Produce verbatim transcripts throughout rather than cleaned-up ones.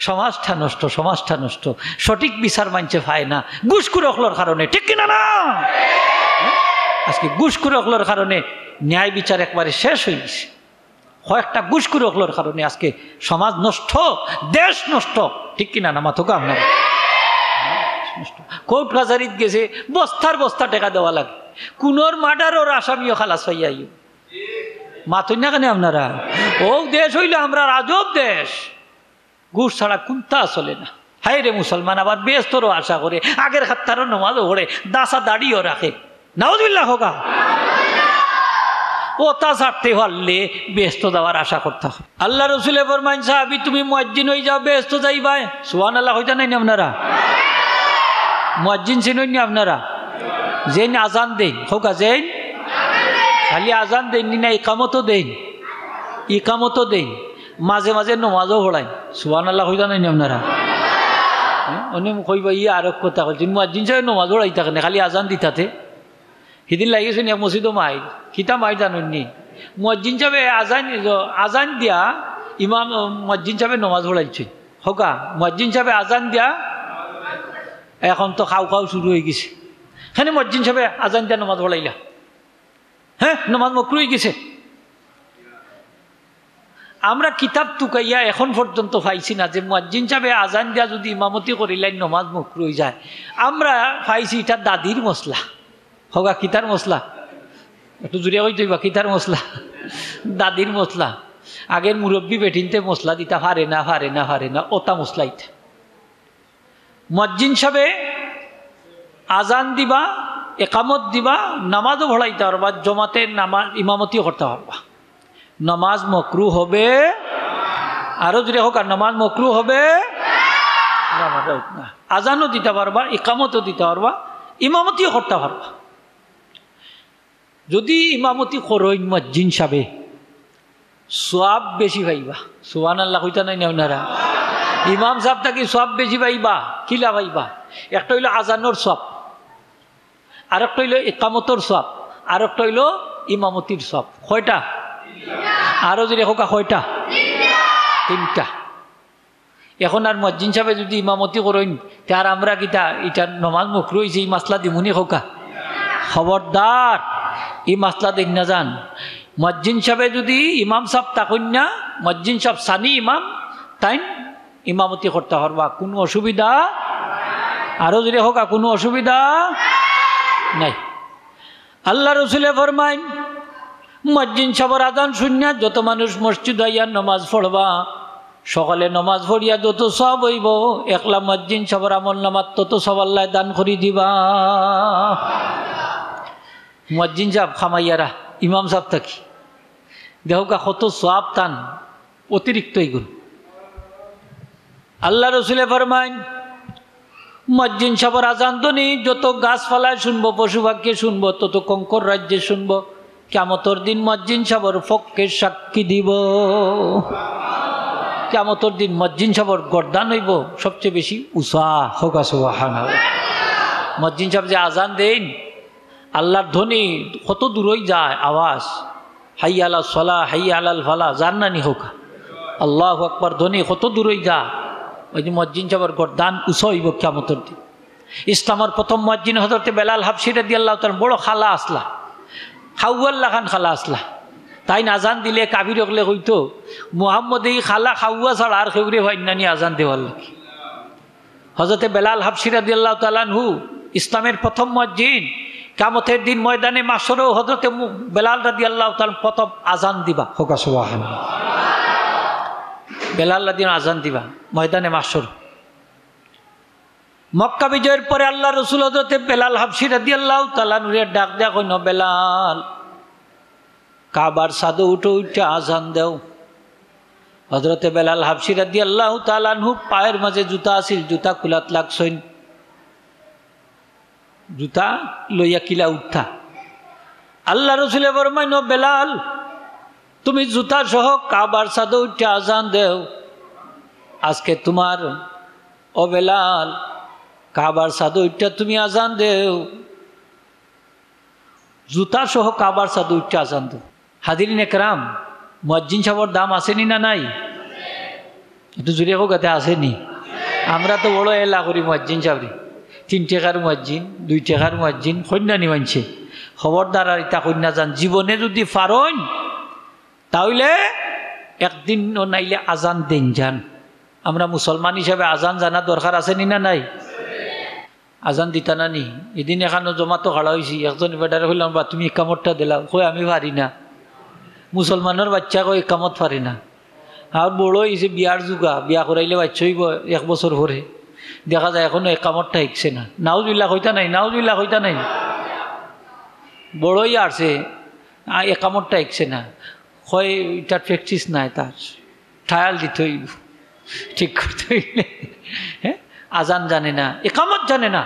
সমাজটা নষ্ট, সমাজটা নষ্ট। সঠিক বিচার মানষে পায় না ঘুষখোর অকলর কারণে, ঠিক কিনা না? আজকে ঘুষখোর অকলর কারণে ন্যায় বিচার একবারে শেষ অই গেছে। কয়েকটা ঘুষখোর অকলর কারণে আজকে সমাজ নষ্ট, দেশ নষ্ট, ঠিক কিনা না? মাতউক্কা আপনারা। কোর্ট কাছারিত গেছে, বস্তার বস্তা টেকা দেওয়া লাগে, কুনর মার্ডারর আসামিও খালাস পাইয়া আইও। মাতইন না কেনে আপনারা? অউ দেশ অইলো আমরার আজব দেশ। ঘুষ ছাড়া কুন্তা চলে না। হায় রে মুসলমান, আবার বেহেস্তরও আশা করে, আগের খাত্তারও নমাজও পড়ে, দাসা দাড়িও রাখে। নাউজুবিল্লাহ কউক্কা। অতা ছাড়তে পারলে বেহেস্তো যাওয়ার আশা করতা অয়। আল্লার রসুলে ফরমাইন, "সাহাবী, তুমি মুয়াজ্জিন অই যাও, বেহেস্তো যাইবায়।" সুবহানাল্লাহ কইতা নায় নি আপনারা? মুয়াজ্জিন চিনইন নি আপনারা? যেইন আজান দেইন, কউক্কা যেইন। খালি আজান দেইন নি না, ইকামতও দেইন। ইকামতও দেইন। মাঝে মাঝে নমাজও পড়াইন। সুবহানাল্লাহ কইতা নায় নি আপনারা? হ্যাঁ? অনে কইবা, "ই আরক কথা কইছে, মুয়াজ্জিন সাবে নমাজ পড়াইতা কেনে, খালি আজান দিতা তে।" হিদিন লাগি গেছইন এক মসজিদো মাইর, কিতা মাইর জানইন নি? মুয়াজ্জিন সাবে আজান, আজান দিয়া ইমাম, মুয়াজ্জিন সাবে নমাজ পড়াইছইন। কউক্কা, মুয়াজ্জিন সাবে আজান দিয়া, এখন তো খাও খাও শুরু অই গেছে। কেনে মুয়াজ্জিন সাবে আজান দিয়া নমাজ পড়াইলা? হ্যাঁ, নমাজ মকরু অই গেছে। আমরা কিতাব তুকাইয়া এখন পর্যন্ত পাইছি না যে মুয়াজ্জিন সাবে আজান দিয়া যুদি ইমামতি করিলাইন নমাজ মকরু অই যায়। আমরা পাইছি ইটা দাদির মসলা। কউক্কা, কিতার মসলা? একটু জুরে কইতে অইবা, কিতার মসলা? দাদির মসলা। আগের মুরব্বি বেটিন্তে মসলা দিতা পারে না, পারে না, পারে না, অতা মসলা ইটা। মুয়াজ্জিন সাবে আজান দিবা, একামত দিবা, নমাজও পড়াইতা পারবা, জমাতে নামা-, ইমামতিও করতা পারবা। নমাজ মকরু হবে, আরো জুরে কউক্কা, নমাজ মকরু হবে। নমাজ হবে না। আজানও দিতা পারবা, ইকামতও দিতা পারবা, ইমামতিও করতা পারবা। যুদি ইমামতি করইন মুয়াজ্জিন সাবে, সওয়াব বেশি পাইবা। সুবহানাল্লাহ কইতা নায় নি আপনারা? ইমাম সাব থাকি সওয়াব বেশি পাইবা। কিলা পাইবা? একটা অইলো আজানর সওয়াব, আরকটা অইলো ইকামতর সওয়াব, আরকটা অইলো ইমামতির সওয়াব। কয়টা? আরো জুরে কউক্কা, কয়টা? তিনটা। এখন আর মুয়াজ্জিন সাবে যুদি ইমামতি করইন, তে আর আমরা কিতা ইটা নমাজ মকরু অইছে, ই মাসলা দিমু নি কউক্কা? খবরদার, ই মাসলা দেইন না যান। মুয়াজ্জিন সাবে যুদি ইমাম সাব থাকইন না, মুয়াজ্জিন সাব সানি ইমাম, তাইন ইমামতি করতা পারবা, কুনু অসুবিধা? আরো জুরে কউক্কা, কুনু অসুবিধা নাই। আল্লার রসুলে ফরমাইন, মুয়াজ্জিন সাবর আজান শুনিয়া যত মানুষ মসজিদো আইয়া নমাজ পড়বা, সকলে নমাজ পড়িয়া যত সওয়াব অইবো, একলা মুয়াজ্জিন সাবর আমলনামাত তত সওয়াব আল্লায় দান করি দিবা। মুয়াজ্জিন সাব কামাইয়ারা, ইমাম সাব থাকি। দেখউক্কা কত সওয়াব তান, অতিরিক্ত ইগুন। আল্লার রসুলে ফরমাইন, মুয়াজ্জিন সাবর আজান ধ্বনি যত গাছপালায় শুনবো, পশু পাখিয়ে শুনবো, তত কঙ্কর রাজ্যে শুনবো। কিয়ামতর দিন মুয়াজ্জিন সাবর পক্ষে সাক্ষী দিবো। কিয়ামতর দিন মুয়াজ্জিন সাবর গর্দান অইবো সবচে বেশি উচা। কউক্কা সুবহানাল্লাহ। মুয়াজ্জিন সাব যে আজান দেইন, আল্লার ধ্বনি কত দূরই যায় আওয়াজ, হাইয়া আলাস সালাহ, হাইয়া আলাল ফালাহ, যার নানি কউক্কা। আল্লাহু আকবার ধ্বনি কত দূরই যায়। অউ যে মুয়াজ্জিন সাবর গর্দান উচা অইবো কিয়ামতর দিন। ইসলামর প্রথম মুয়াজ্জিন হজরতে বেলাল হাবশি রাদিয়াল্লাহু তাআলা, বড় কালা আছলা, কাউয়ার লাখান কালা আছলা। তাইন আজান দিলে কাফির অকলে কইতো, "মুহাম্মদে ই কালা কাউয়া ছাড়া আর কেউরে পাইন না নি আজান দেওয়ার লাগি।" হজরতে বেলাল হাবশি রাদিয়াল্লাহু তাআলা আনহু, ইসলামের প্রথম মুয়াজ্জিন, কিয়ামতের দিন ময়দানে মাশরও হজরতে মু-, বেলাল রাদিয়াল্লাহু তাআলা প্রথম আজান দিবা। কউক্কা সুবহানাল্লাহ। বেলাল রাদিয়াল্লাহু আজান দিবা ময়দানে মাশর। মক্কা বিজয়ের পরে আল্লার রসুল হজরতে বেলাল হাবশি রাদিয়াল্লাহু তাআলা আনহুরে ডাক দিয়া কইন, "বেলাল, কাবার ছাদো উঠো, উঠিয়া আজান দেও।" হজরতে বেলাল হাবশি রাদিয়াল্লাহু তাআলা আনহু পায়ের মাঝে জুতা আছিল, জুতা খুলাত লাগছইন, জুতা লইয়া কিলা উঠতা। আল্লার রসুলে ফরমাইন, "ও বেলাল, তুমি জুতা সহ কাবার ছাদো উঠিয়া আজান দেও। আজকে তুমার, ও বেলাল, কাবার ছাদো উঠিয়া তুমি আজান দেও।" জুতা সহ কাবার ছাদো উঠিয়া আজান দেও। হাজিরিন একরাম, মুয়াজ্জিন সাবর দাম আছে নি না নাই? একটু জুরে কউক্কা তে, আছে নি? আমরা তো বড় এলা করি মুয়াজ্জিন সাবরে, তিন টেকার মুয়াজ্জিন, দুই টেকার মুয়াজ্জিন, কইন না নি মানষে? খবরদার আর ইতা কইন না যান, জীবনে যুদি পারইন তা অইলে একদিন নাইলে আজান দেইন যান। আমরা মুসলমান হিসাবে আজান জানা দরকার আছে নি না নাই? আজান দিতা না নি? এদিন এখানো জমাতো খাড়া অইছি, একজন বেটারে কইলাম, "বা তুমি ইকামতটা দিলাও।" কয়, "আমি পারি না।" মুসলমানর বাইচ্চা কয়, "ইকামত পারি না।" আর বড় অইছে, বিয়ার যুগা, বিয়া করাইলে বাইচ্চা অইবো এক বছর পরে। দেখা যায় এখনো ইকামতটা হিকছে না। নাউজুবিল্লাহ কইতা নাই, নাউজুবিল্লাহ কইতা নাই। বড় অইয়া আরছে, আ, ইকামতটা হিকছে না। কয়, "ইটার practice নাই তার।" Trial দিতে অইবো, ঠিক করতে অইলে। হ্যাঁ, আজান জানে না, ইকামত জানে না।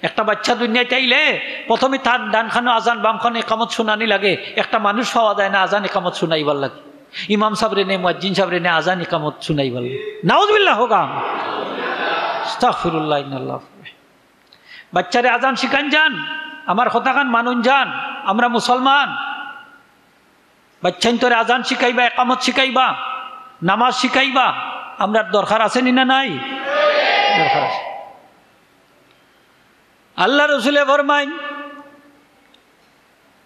একটা বাইচ্চা দুনিয়াত আইলে প্রথমে তার ডান খানো আজান, বাম খানো ইকামত শুনানি লাগে। একটা মানুষ পাওয়া যায় না আজান ইকামত শুনাইবার লাগি। ইমাম সাবরে নে, মুয়াজ্জিন সাবরে নে, আজান ইকামত শুনাইবার লাগি। নাউজুবিল্লাহ কউক্কা। আস্তাগফিরুল্লাহ, ইন্নাল্লাহ। বাইচ্চারে আজান শিখাইন যান, আমার কথাখান মানুন যান, আমরা মুসলমান। বাইচ্চাইন্তরে আজান শিখাইবা, একামত শিখাইবা, নামাজ শিখাইবা, আমরার দরকার আছে নি না নাই? দরকার আছে। আল্লার রসুলে ফরমাইন,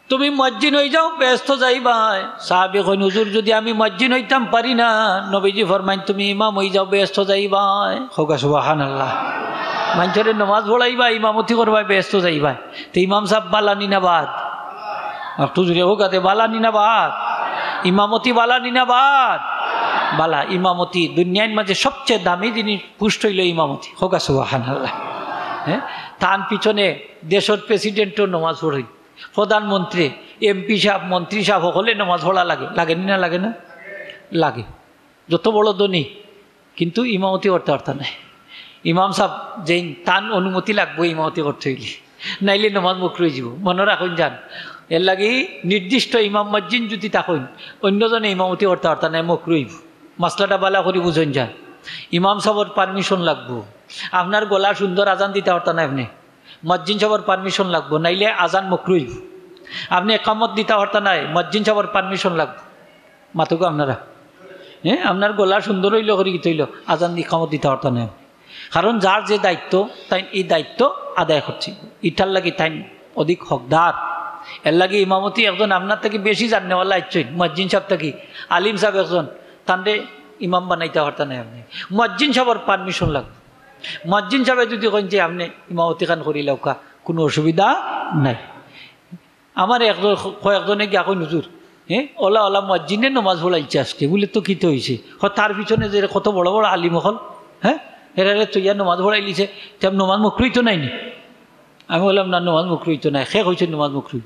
"তুমি মুয়াজ্জিন অইযাও, বেহেস্তো যাইবায়।" সাহাবী কইন, "হুজুর, যুদি আমি মুয়াজ্জিন অইতাম পারি না।" নবীজি ফরমাইন, "তুমি ইমাম অইযাও, বেহেস্তো যাইবায়।" কউক্কা সুবহানাল্লাহ। মানষরে নমাজ পড়াইবায়, ইমামতি করবায়, বেহেস্তো যাইবায়। তে ইমাম সাব বালা নি না বাদ? একটু জুরে কউক্কা তে, বালা নি না বাদ? ইমামতি বালা নি না বাদ? বালা। ইমামতি, দুনিয়ার মাঝে সবচেয়ে দামি জিনিস post অইলো ইমামতি। কউক্কা সুবহানাল্লাহ। হ্যাঁ, তান পিছনে দেশর president ও নমাজ পড়ইন, প্রধানমন্ত্রী, MP সাব, মন্ত্রী সাব, হকলে নমাজ পড়া লাগে, লাগে নি না লাগে না? লাগে। যত বড় ধনী, কিন্তু ইমামতি করতা পারতা নায়। ইমাম সাব যেইন, তান অনুমতি লাগবো ইমামতি করতে অইলে, নাইলে নমাজ মকরু অইযিবো। মনো রাখইন যান, এরলাগি নির্দিষ্ট ইমাম মুয়াজ্জিন যুদি থাকইন, অইন্যজনে ইমামতি করতা পারতা নায়, মকরু অইবো। মাসলাটা বালা করি বুঝইন যান, ইমাম সাবর permission লাগবো। আপনার গলা সুন্দর, আজান দিতা পারতা নায় আপনে, মুয়াজ্জিন সাবর permission লাগবো, নাইলে আজান মকরু অইবো। আপনে একামত দিতা পারতা নায়, মুয়াজ্জিন সাবর permission লাগবো। মাতউক্কা আপনারা। হ্যাঁ, আপনার গলা সুন্দর অইলো করি কিতা অইলো, আজান দি-, ইকামত দিতা পারতা নায়। কারণ যার যে দায়িত্ব, তাইন ই দায়িত্ব আদায় করছে, ইটার লাগি তাইন অধিক হকদার। এরলাগি ইমামতি একজন আপনার থাকি বেশি জাননেওয়ালা আইচ্ছইন, মুয়াজ্জিন সাব থাকি, আলিম সাব একজন, তানরে ইমাম বানাইতা পারতা নায় আপনে। মুয়াজ্জিন সাবর permission লাগবো। মুয়াজ্জিন সাবে যুদি কইন যে আপনে ইমামতিখান করিলাউক্কা, কুনু অসুবিধা নাই। আমারে একজন, কয়েকজনে গিয়া কইন, "হুজুর, হ্যাঁ, অলা অলা মুয়াজ্জিনে নমাজ পড়াইছে আজকে, বুলে তো কিতা অইছে?" হ, তার পিছনে যে কত বড় বড় আলিম অকল, হ্যাঁ, এরারে থইয়া নমাজ পড়াইলিছে, তে নমাজ মকরু অইতো নায় নি? আমি কইলাম, "না, নমাজ মকরু অইতো নায়।" কে কইছে নমাজ মকরু?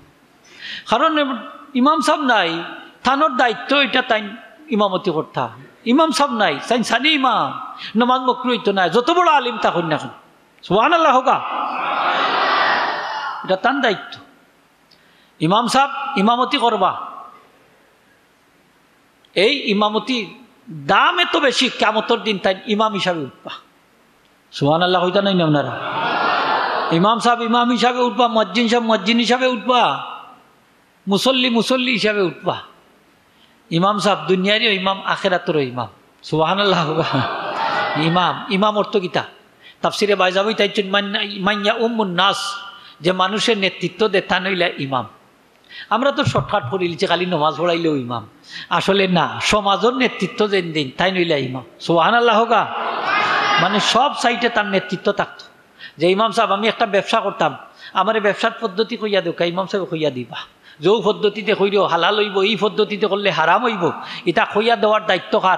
কারণ ইমাম সাব নাই, তানর দায়িত্ব ইটা তাইন ইমামতি করতা। ইমাম সাব নাই, তাইন সানি ইমাম, নমাজ মকরু অইতো নায়, যত বড় আলিম থাকইন না কেনে। সুবহানাল্লাহ কউক্কা। ইটা তান দায়িত্ব। ইমাম সাব ইমামতি করবা, এই ইমামতির দাম এত বেশি, কিয়ামতর দিন তাইন ইমাম হিসাবে উঠবা। সুবহানাল্লাহ কইতা নায় নি আপনারা? ইমাম সাব ইমাম হিসাবে উঠবা, মুয়াজ্জিন সাব মুয়াজ্জিন হিসাবে উঠবা, মুসল্লি মুসল্লি হিসাবে উঠবা। ইমাম সাব দুনিয়ারও ইমাম, আখেরাতরও ইমাম। সুবহানাল্লাহ। ইমাম, ইমাম অর্থ কিতা? তাফসিরে বায়জাবি তাইছইন, "মান-, মান ইয়াউম্মুন নাস", যে মানুষরে নেতৃত্ব দে, তাইন অইলা ইমাম। আমরা তো shortcut করিলিছি, খালি নমাজ পড়াইলেউ ইমাম। আসলে না, সমাজর নেতৃত্ব যেইন দেইন, তাইন অইলা ইমাম। সুবহানাল্লাহ কউক্কা। মানে সব side এ তার নেতৃত্ব থাকতো। যে, "ইমাম সাব, আমি একটা ব্যবসা করতাম, আমারে ব্যবসার পদ্ধতি কইয়া দেউক্কা।" ইমাম সাবে কইয়া দিবা, "যেউ পদ্ধতিতে করিও, হালাল অইবো, ই পদ্ধতিতে করলে হারাম অইবো।" ইটা কইয়া দেওয়ার দায়িত্ব কার?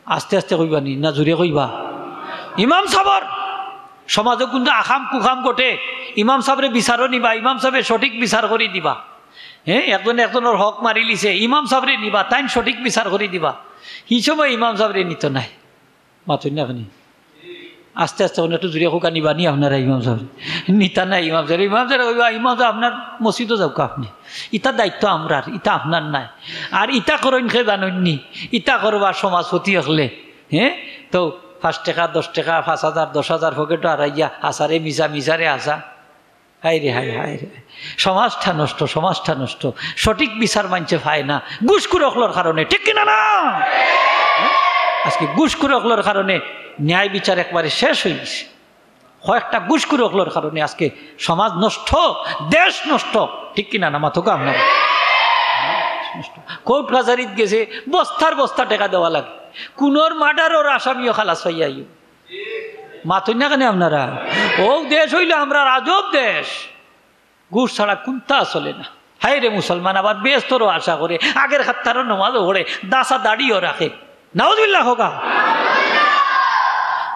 আস্তে আস্তে কইবা নি, না জুরে কইবা? ইমাম সাবর। সমাজো কুনতা আকাম কুকাম ঘটে, ইমাম সাবরে বিচারো নিবা, ইমাম সাবে সঠিক বিচার করি দিবা। হ্যাঁ, একজনে একজনর হক মারিলিছে, ইমাম সাবরে নিবা, তাইন সঠিক বিচার করি দিবা। হি সময় ইমাম সাবরে নিতো নায়। মাতইন না কেনে? আস্তে আস্তে অনেক একটু জুরে কউক্কা, নিবা নি আপনারা ইমাম সাবরে? নিতা নায় ইমাম সাবরে। ইমাম সাবরে কইবা, "ইমাম সাব, আপনার মসজিদো যাউক্কা আপনে।" ইটা দায়িত্ব আমরার, ইটা আপনার নায়। আর ইটা করইন কে জানইন নি? ইটা করবা সমাজপতি অকলে। হ্যাঁ? তো পাঁচ টেকা, দশ টেকা, পাঁচ হাজার, দশ হাজার পকেটো হারাইয়া, হাছারে মিছা, মিছারে হাছা। হায় রে হায়, হায় রে। সমাজটা নষ্ট, সমাজটা নষ্ট। সঠিক বিচার মানষে পায় না, ঘুষখুর অকলর কারণে। ঠিক কিনা না? আজকে ঘুষখোর অকলর কারণে ন্যায় বিচার একবারে শেষ অই গেছে। কয়েকটা ঘুষখোর অকলর কারণে আজকে সমাজ নষ্ট, দেশ নষ্ট। ঠিক কিনা না, মাতউক্কা আপনারা? কোর্ট কাছারিত গেছে, বস্তার বস্তা টেকা দেওয়া লাগে। কুনর মার্ডারর আসামিও খালাস পাইয়া আইও। মাতইন না কেনে আপনারা? অউ দেশ অইলো আমরার আজব দেশ। ঘুষ ছাড়া কুন্তা চলে না। হায় রে মুসলমান, আবার বেহেস্তরও আশা করে, আগের কাত্তারও নমাজও পড়ে, দাসা দাড়িও রাখে। নাউজুবিল্লাহ কউক্কা।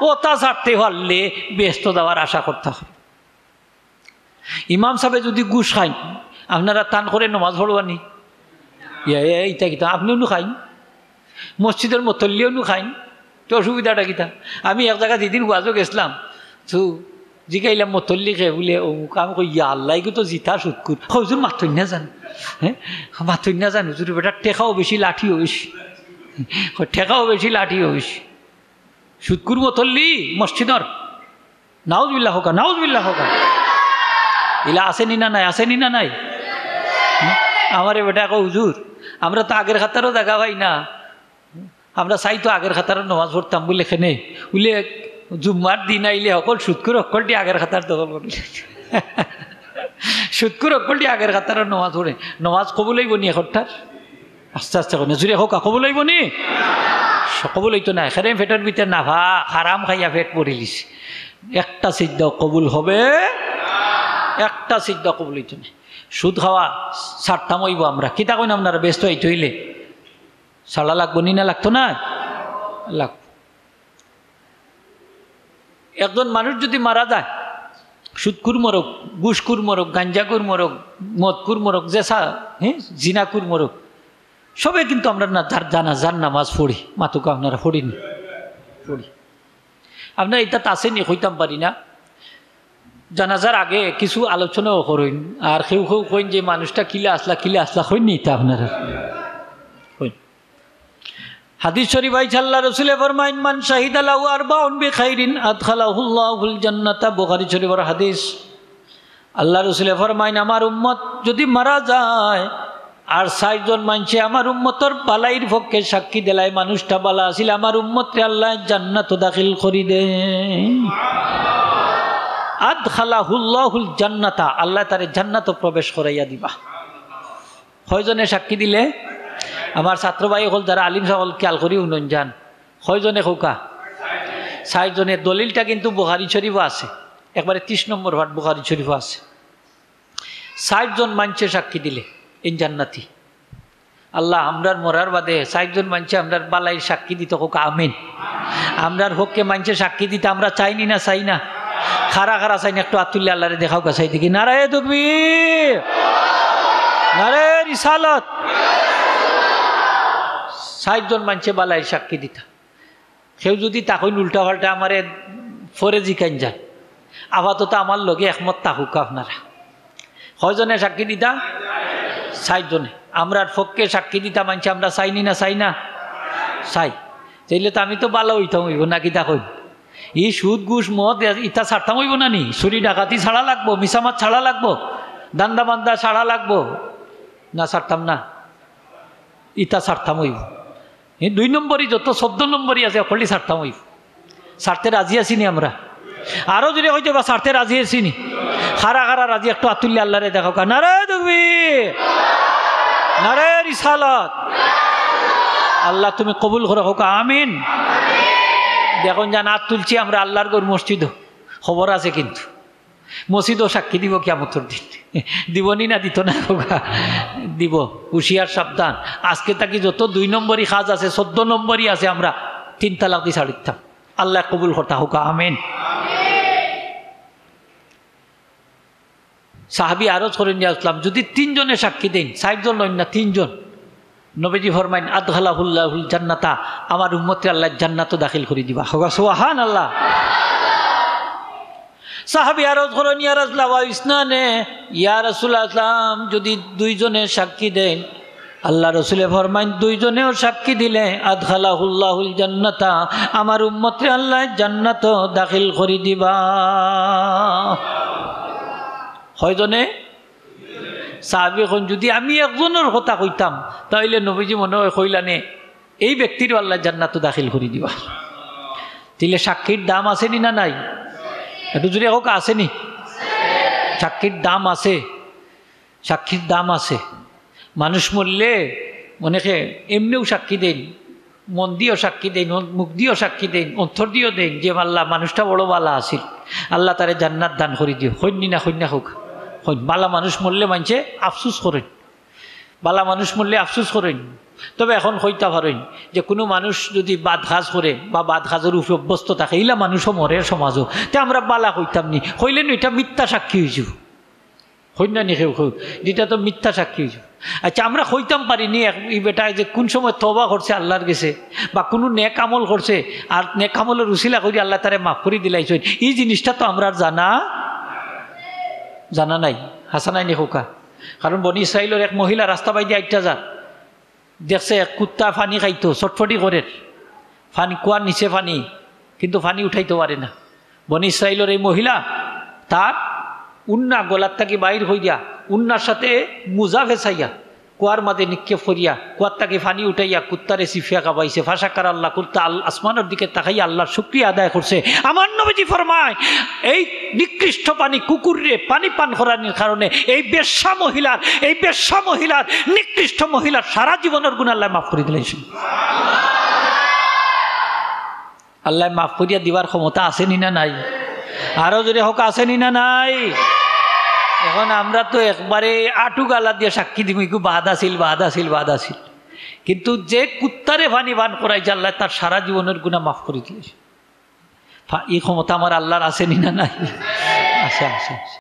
অতা ছাড়তে পারলে বেহেস্তো যাওয়ার আশা করতা অয়। ইমাম সাবে যুদি ঘুষ খাইন, আপনারা তান ঘরো নমাজ পড়বা নি? ইয়া, ইয়া, ইতা কিতা? আপনেও নু খাইন, মসজিদর মতল্লিও নু খাইন, তে অসুবিধাটা কিতা? আমি এক জাগাত যেদিন ওয়াজো গেছলাম, তো জিকাইলাম, "মতল্লি কে?" বুলে, "অমুক।" আমি কই, "ইয়া আল্লাহ, ইগু তো জিতা সুদখুর।" কয়, "হুজুর, মাতইন না যান।" হ্যাঁ? "মাতইন না যান হুজুর, বেটা টেকাও বেশি, লাঠিও বেশি।" কয়, "টেকাও বেশি, লাঠিও বেশি।" সুদখুর মতল্লি মসজিদর। নাউজুবিল্লাহ কউক্কা, নাউজুবিল্লাহ কউক্কা। ইলা আছে নি না নাই, আছে নি না নাই? হুম? আমারে বেটায় কয়, "হুজুর, আমরা তো আগের কাতারও জাগা পাই না, আমরা চাই তো আগের কাতারও নমাজ পড়তাম।" বুলে, "কেনে?" বুলে, "জুম্মার দিন আইলে হকল সুদখুর হকলটি আগের কাতার দখল করে।" সুদখুর হকলটি আগের কাতারও নমাজ পড়ে। নমাজ কবুল অইবো নি একটার? আস্তে আস্তে কইন, জুরে কউক্কা, কবুল অইবো নি? কবুল অইতো নায়। খেরে পেটর ভিতরে নাফাক, হারাম খাইয়া পেট ভরিলিছে। একটা সিজদাও কবুল হবে, একটা সিজদাও কবুল অইতো নায়। সুদ খাওয়া ছাড়তাম অইবো আমরা। কিতা কইন আপনারা, বেহেস্তো আইতে অইলে? ছাড়া লাগবো নি না লাগতো নায়? লাগবো। একজন মানুষ যুদি মারা যায়, সুদখুর মরউক, ঘুষখুর মরউক, গাঞ্জাখুর মরউক, মদখুর মরউক, জেসা, হ্যাঁ, জিনাখুর মরউক, সবে কিন্তু আমরা না, তার জানাজার নামাজ পড়ি, মাতউক্কা আপনারা পড়ি নি? পড়ি। আপনারা ইতাত আছে নি কইতাম পারি না। জানাজার আগে কিছু আলোচনাও করইন, আর কেউ কেউ কইন যে মানুষটা কিলা আছলা, কিলা আছলা, কইন নি ইতা আপনারা? কইন। হাদিস শরীফ আইছে, আল্লার রসুলে ফরমাইন, "মান শাহিদা লাহু আরবাউন বিখাইরিন আদখালাহুল্লাহুল জান্নাতা।" বুখারী শরীফর হাদিস। আল্লার রসুলে ফরমাইন, "আমার উম্মত যুদি মারা যায় আর চাইরজন মানষে আমার উম্মতর বালাইর পক্ষে সাক্ষী দিলায়, মানুষটা বালা আছিল, আমার উম্মতরে আল্লায় জান্নাতো দাখিল করি দেইন।" আদখালাহুল্লাহুল জান্নাতা, আল্লায় তারে জান্নাতো প্রবেশ করাইয়া দিবা। কয়জনে সাক্ষী দিলে? আমার ছাত্র ভাই অকল, যারা আলিম সাব অকল, খেয়াল করি হুনইন যান। কয়জনে কউক্কা? চাইরজনে। দলিলটা কিন্তু বুখারী শরীফো আছে, একবারে তিরিশ নম্বর পারা বুখারী শরীফো আছে। চাইরজন মানষে সাক্ষী দিলে এইন জান্নাতি। আল্লাহ, আমরার মরার বাদে চাইরজন মানষে আমরার বালাইর সাক্ষী দিতো, কউক্কা আমিন। আমরার পক্ষে মানষে সাক্ষী দিতা আমরা চাই নি না চাই না? কারা কারা চাইন একটু আত তুলিয়া আল্লারে দেখাউক্কা চাই দেখি। নারায়ে তাকবীর, নারায়ে রিসালাত। চাইরজন মানষে বালাইর সাক্ষী দিতা। কেউ যুদি তা কইন উল্টা পাল্টা, আমারে পরে জিকাইন যান। আপাতত আমার লগে একমত থাকউক্কা আপনারা। কয়জনে সাক্ষী দিতা? চাইরজনে। আমরার পক্ষে সাক্ষী দিতা মানষে আমরা চাই নি না চাই না? চাই। তাইলে তো আমি তো বালা অইতাম অইবো, না কিতা কইন? ই সুদ, ঘুষ, মদ, ইতা ছাড়তাম অইবো না নি? চুরি, ডাকাতি ছাড়া লাগবো, মিছা মাত ছাড়া লাগবো, ধান্দা বান্দা ছাড়া লাগবো, না ছাড়তাম না? ইতা ছাড়তাম অইবো। ই দুই নম্বরি, যত চৌদ্দ নম্বরি আছে, হকলটি ছাড়তাম অইবো। ছাড়তে রাজি আছি নি আমরা? আরো জুরে কইতে অইবো, ছাড়তে রাজি আছি নি? কারা কারা রাজি একটু আত তুলিয়া আল্লারে দেখাউক্কা। নারায়ে তাকবীর, নারায়ে রিসালাত। আল্লাহ তুমি কবুল করো, কউক্কা আমিন। দেখইন যান, আত তুলছি আমরা আল্লার ঘর মসজিদো, খবর আছে কিন্তু। মসজিদও সাক্ষী দিবো কিয়ামতর দিন। দিবো নি না দিতো নায়? দিবো। হুঁশিয়ার সাবধান। আজকে থাকি যত দুই নম্বরি কাজ আছে, চৌদ্দ নম্বরি আছে, আমরা তিন তালাক দি ছাড়ি দিতাম। আল্লায় কবুল করতা, কউক্কা আমিন। সাহাবী আরজ করইন, ইয়া রাসুলাল্লাহ, যুদি তিনজনে সাক্ষী দেইন, চাইরজন অইন না, তিনজন, নবীজি ফরমাইন, "আদখালাহুল্লাহুল জান্নাতা", আমার উম্মতরে আল্লায় জান্নাতো দাখিল করি দিবা। কউক্কা সুবহানাল্লাহ। সাহাবী আরজ করইন, "ইয়া রাসুলাল্লাহ, ওয়া ইসনানে", ইয়া রাসুলাল্লাহ, যুদি দুইজনে সাক্ষী দেইন, আল্লার রসুলে ফরমাইন, দুইজনেও সাক্ষী দিলে, "আদখালাহুল্লাহুল জান্নাতা", আমার উম্মতরে আল্লায় জান্নাতো দাখিল করি দিবা। কয়জনে? সাহাবী কইন, "যুদি আমি একজনর কথা কইতাম, তা অইলে নবীজি মনে অয় কইলানে, এই ব্যক্তিরও আল্লায় জান্নাতো দাখিল করি দিবা। তাইলে সাক্ষীর দাম আছে নি না নাই? একটু জোরে কউক্কা, আছে নি? সাক্ষীর দাম আছে, সাক্ষীর দাম আছে। মানুষ মরলে অনেকে এমনেউ সাক্ষী দেইন, মন দিও সাক্ষী দেইন, মুখ দিও সাক্ষী দেইন, অন্তর দিও দেইন যে, "আল্লাহ, মানুষটা বড় বালা আছিল, আল্লাহ তারে জান্নাত দান করি দিও।" কইন নি না, কইন না কউক্কা? কইন। বালা মানুষ মরলে মানষে আফসুস করইন, বালা মানুষ মরলে আফসুস করইন। তবে এখন কইতা পারইন যে কুনু মানুষ যুদি বাদ কাজ করে বা বাদ কাজর উপরে অভ্যস্ত থাকে, ইলা মানুষও মরের সমাজো, তে আমরা বালা কইতাম নি, কইলে নু ইটা মিথ্যা সাক্ষী অইযিবো। কইন না নি কেউ কেউ, ইটা তো মিথ্যা সাক্ষী অইযিবো। আচ্ছা, আমরা কইতাম পারি নি এক-, ই বেটায় যে কুন সময় তওবা করছে আল্লাহর গেছে, বা কুনু নেক আমল করছে, আর নেক আমলর উসিলা করি আল্লায় তারে মাফ করি দিলাইছইন, ই জিনিসটা তো আমরার জানা, জানা নাই। হাছা নায় নি কউক্কা? কারণ বনি ইসরাইলর এক মহিলা রাস্তা বাইদি আইতা যার, দেখছে এক কুত্তা পানি খাইতো, ছটফটি করের, পানি, কুয়ার নিচে পানি, কিন্তু পানি উঠাইতো পারে না। বনি ইসরাইলর এই মহিলা তার উন্না গলার থাকি বাইর করিয়া, উন্নার সাথে মুজা ফেছাইয়া, কুয়ার মাঝে নিক্ষেপ করিয়া, কুয়ার থাকি পানি উঠাইয়া কুত্তারে চিপিয়া খাবাইছে। ফাশাকারাল্লাহ, কুত্তা আল-, আসমানর দিকে তাকাইয়া আল্লাহর শুকরিয়া আদায় করছে। আমার নবীজি ফরমায়, এই নিকৃষ্ট পানি কুকুররে পানি পান করানির কারণে এই বেশ্যা মহিলার, এই বেশ্যা মহিলার, নিকৃষ্ট মহিলার সারা জীবনর গুনাহ আল্লায় মাফ করি দিলাইছইন। আল্লায় মাফ করিয়া দিবার ক্ষমতা আছে নি না নাই? আরো জোরে কউক্কা, আছে নি না নাই? এখন আমরা তো একবারে আটু গালা দিয়া সাক্ষী দিমু, ইগু বাদ আছিল, বাদ আছিল, বাদ আছিল। কিন্তু যে কুত্তারে পানি পান করাইছে আল্লায়, তার সারা জীবনর গুনাহ মাফ করি দিলাইছে। ফা-, ই ক্ষমতা আমার আল্লাহর আছে নি না নাই? আছে, আছে, আছে।